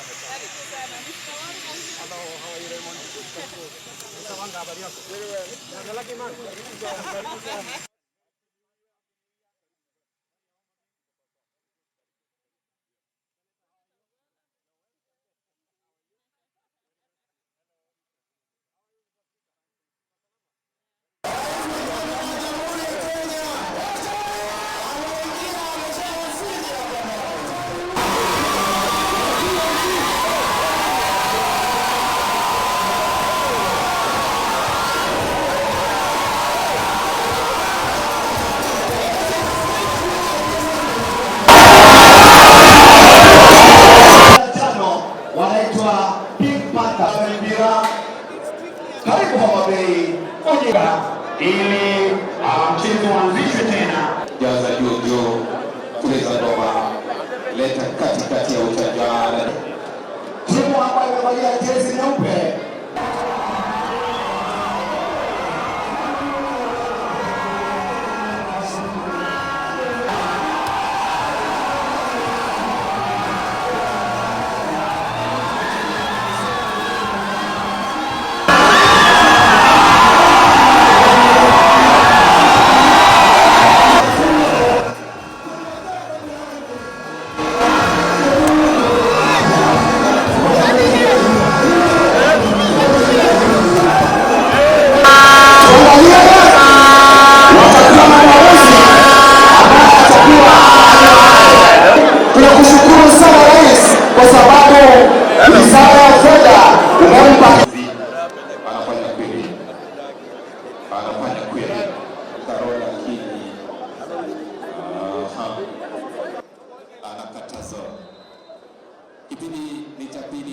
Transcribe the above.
Karibu sana. Mr. Wanga. Hello, how are you, Raymond? Mr. Wanga, habari yako? Very well. You're lucky man. Karibu sana. Karibu sana. Jamhuri ya Kenya ameingia, ameshawasili hapa. Tano wanaitwa Pink Panther mpira karibu Homa Bay Ojira ili mchezo uanzishwe tena. Jaza juu juu, tuliza ngoma, leta katikati ya uwanja. Timu ambayo imevalia jezi nyeupe. Tuangalie watakuwa na mwamuzi ambaye atakuwa. Tunakushukuru sana, Rais, kwa sababu Wizara ya Fedha umempa Anafanya kweli, anafanya kweli. Karola Kinyi, aha, anakataza. Kipindi ni cha pili.